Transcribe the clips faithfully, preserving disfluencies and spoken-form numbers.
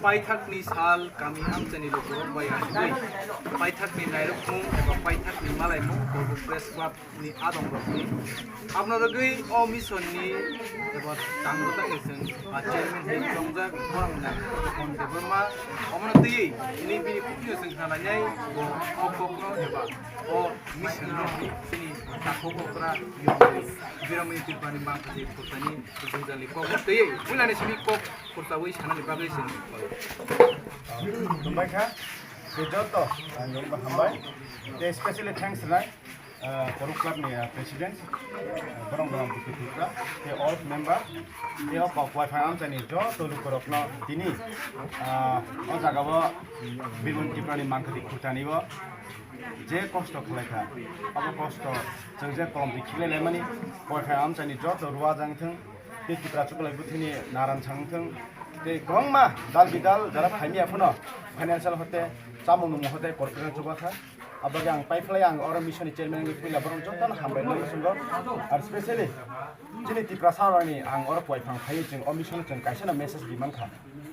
Paithakni sal kami amchaini lukurok bai achugwi paithakni nairokmung eba paithakni malaimung Korbuk Press Club ni adongrokni. Aboni bagwi o mission ni eba tango tangwi chwng a chairman hai tongjak borok na Mon Debbarma. Omono twiwi ini bini kupio chwng khna lainai bo o kokno eba o mission no chini takhuk okra yongwi Biramani Tripurani mangkha tei khurtani jwngjal ni kok twiwi puilani simi kok khurtawi sanani bagwi chwng. Tumbai kha, tei joto ang hambai. Tei specially thanks rinai. Ah, Korbuk Club ni, ah, President, ah, Borong Borong Buki Tripura, tei all member, tei o kok Waiphang amchaini joto lukurokno tini, ah, o jagao Birmani Tripurani mangkha tei khurtani o je kosto khlaikha, abo kosto chwng je kolom twi khiklai laimani Waiphang amchaini joto ruajak wngthwng, tei Tripura chukwlai bwthwini naran chang wngthwng, tei kwbangma dal bidal jara phaimya phano financial hote, chamung nungmung hote corporation chubakha. Aboni ang paiphlai ang oro mission ni chairman wngwi puila borok jotono hambai nai muchungo. Ar specially chini Tiprasa rokni ang oro Waiphang phaiwi chwng o mission chwng kaisa no message ri mankha.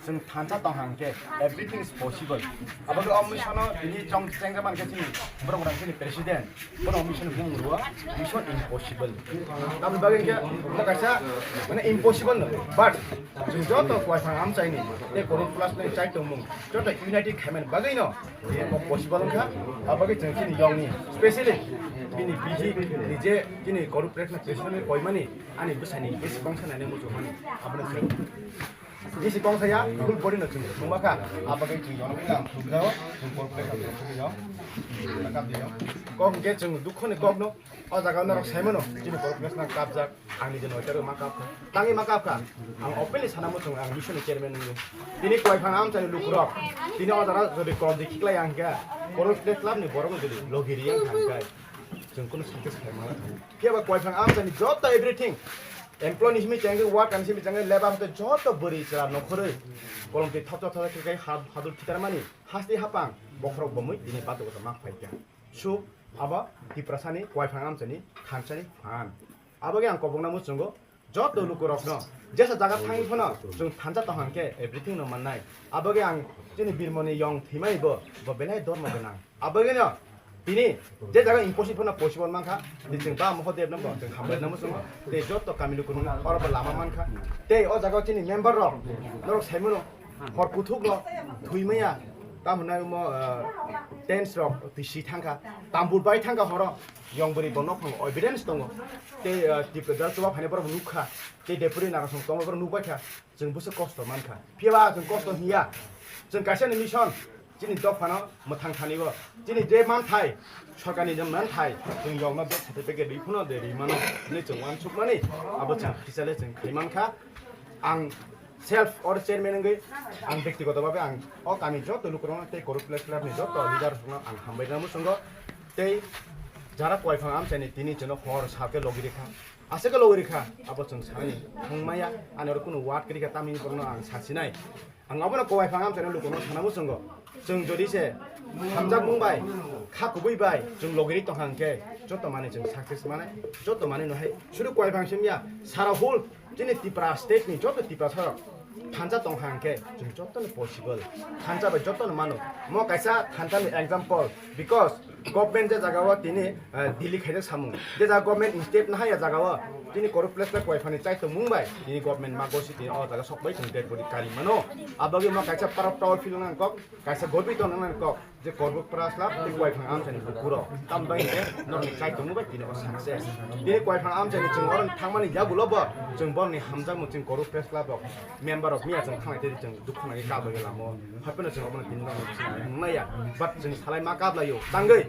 Chwng thansa tong hang khe everything is possible. Aboni o mission no tini chong chengja mankhe chini borok rang chini president. Bono mission bumung rwo mission impossible. Aboni bagwi khe bo kaisa mane impossible no. But chwng joto Waiphang amchaini tei Korbuk Plus ni chai tongmung joto unity khaimani bagwi no Bo possible wngkha, aboni chwng chini yongni, specially bini bihik ni je chini Korbuk Press ni president ni koimani, ani bwsani bisi kongsa nani muchungmani, abono chwng bisi kongsa ya, full body no chwng chwngma kha, aboni chwng yong kha, chwng jao, chwng Korbuk Press ni president yong, kap di yong. Kok hwnkhe chwng dukho ni kok no, o jaga norok sai mano, chini Korbuk Press no kapjak. Ang niji noitaro ma kap kha. Tangwi ma kap kha. Ang openly sana muchung ang mission ni chairman wngwi. Tini Waiphang amchaini lukurok. Tini o jora jodi kolom di khiklai ang kha. Korbuk Press Club ni borok jodi logi ri ang kha khe. Chwng kunu success khlai mala kha. Phiya ba Waiphang amchaini joto everything. Employee ni simi chengwi work ani simi chengwi labor hote joto bwrwi chwla nokhorwi. Kolom twi thopsa thopsa khe kai ha-, hadur thitar mani. Hasti hapang bokhorok bomwi tini batok batok ma phai kha. Suk abo Tiprasani Waiphang amchaini thansani phan. Aboni ang kobokna muchungo joto lukurokno jesa jaga thangwi phano chwng thansa tong hang khe everything no mannai. Aboni ang chini Birmani yong thwimani bo, bo belai dormo gwnang. Aboni no tini je jaga impossible phano possible mankha, tei chwng ba Mahadev no bo chwng hambai no muchungo. Tei joto kami lukurokno oro bo lama mankha. Tei o jaga chini member rok norok saimano. Hor kuthukno thwi maya, tamo nai omo, ah, tents rok twi si thangkha, tambul bai thangkha horo, yong bwrwi bo nokhong evidence tongo, tei, ah, Tipra jal chuba phainai borok nukha, tei deputy narasong tongo borok nukbaikha, chwng bwswk kosto mankha, phiyaba chwng kosto hiya, chwng kaisa ni mission, chini dophano mwthang thani o, chini je manthai, sorkarni je manthai, chwng yokno death certificate rwi phano de rwi mano, hinwi chwng uansukmani, abo chwng khichale chwng khai mankha, ang Self or chairman wngwi ang bektigoto bhabe ang o kami joto lukurokno tei Koruk Press Club ni joto leader rokno ang hambai rwna muchungo. Tei jara Koiphang amchaini tini chwngno hor sal khe logi rikha, aswk khe logi rikha, abo chwng sanani thangmaya, ani oro kunu word kwrwi kha tamni borokno ang sasinai. Ang abono Koiphang amchaini lukurokno sana muchungo. Chwng jodi se hamjakmung bai, kha kubui bai chwng logiri tongkha hwnkhe joto manwi chwng success manai, joto manwi no hai suru Koiphang simya, sara whole chini Tripura state ni joto Tiprasa rok thansa tongkha hwnkhe chwng joto no possible, thansa bai joto no mano. Mo kaisa thansa ni example, because government je jaga o tini, eh, Delhi khaijak samung, je jaga government instead no haya jaga o tini Koruk Press Club Koiphang ni chai tongmung bai tini government ma gosi tini o jaga sok bai chwng dead body kari mano. Abagwi mo kaisa proud, proud feel nang kok. Kaisa gobi tong nang kok je Koruk Press Club tei Koiphang amchaini bukurok. Tam bai hwnkhe norokni chai tongmung bai tini o success. Tini Koiphang amchaini chwng oro thangmani yagulo bo chwng borokni hamjakmung chwng Koruk Press Club rok member rok miya chwng thanglai tei chwng dukhu nai kap bai lamo. Hapheno chwng obono tini norokno chwng nung nai ya. But chwng salai ma kap lai o. Tangwi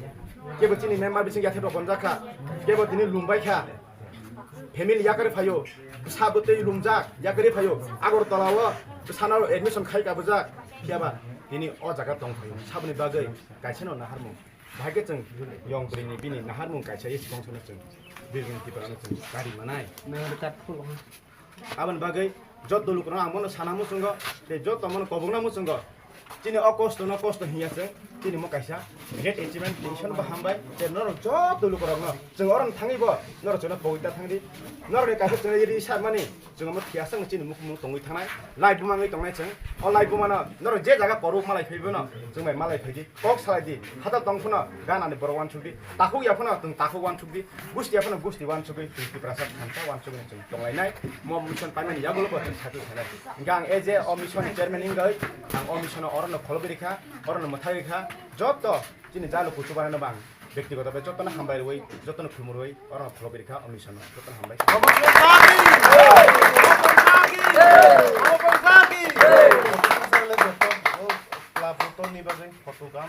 kebo chini member bising yathek rok bonjak kha. Kebo tini lum bai kha. Family yakarwi phaio, bwsa bwtwi lumjak, yakarwi phaio, Agartala o bwsano admission khai kabujak, phiyaba tini o jaga tong phaio, saboni bagwi kaisano naharmung. Bahai khe chwng yong bwrwini bini naharmung kaisa esi bongsono chwng Birbhum Tripura no chwng kari manai. Aboni bagwi joto lukurokno ang bono sana muchungo, tei joto mono kobokna muchungo. Chini o kosto no kosto hinya se, Chini mo kaisa great achievement, tension bo hambai. Je norok joto lukorokno chwng oro thangwi bo norok chwngno pogwi ta thangdi. Norok ni kaisa chwngno yeri sa mani chwng mo phiya sang chini mukhumu tongwi thangnai. Lai bumangwi tongnai chwng. O lai bumano norok je jaga porok malai phaibono chwng bai malai phaidi. Kok salai di. Hata tong phano ganani borok wansuk di. Takhuk ya phano chwng takhuk wansuk di. Gusti ya phano gusti wansugwi chwng Tiprasa thansa wansugwi chwng tonglainai. Mo mission paimani yagulo bo chwng sakhi khanai. Hingkhe ang as a o mission chairman hingkhe ang o mission orono kholobwi rikha, orono mwthai rikha. Joto chini jalo kuchubanano bang. Bektigoto bai jotono hambai rwi, jotono khulumrwi, oro khulumrwi kha, o mission no jotono hambai. Club ni bagwi photo kam.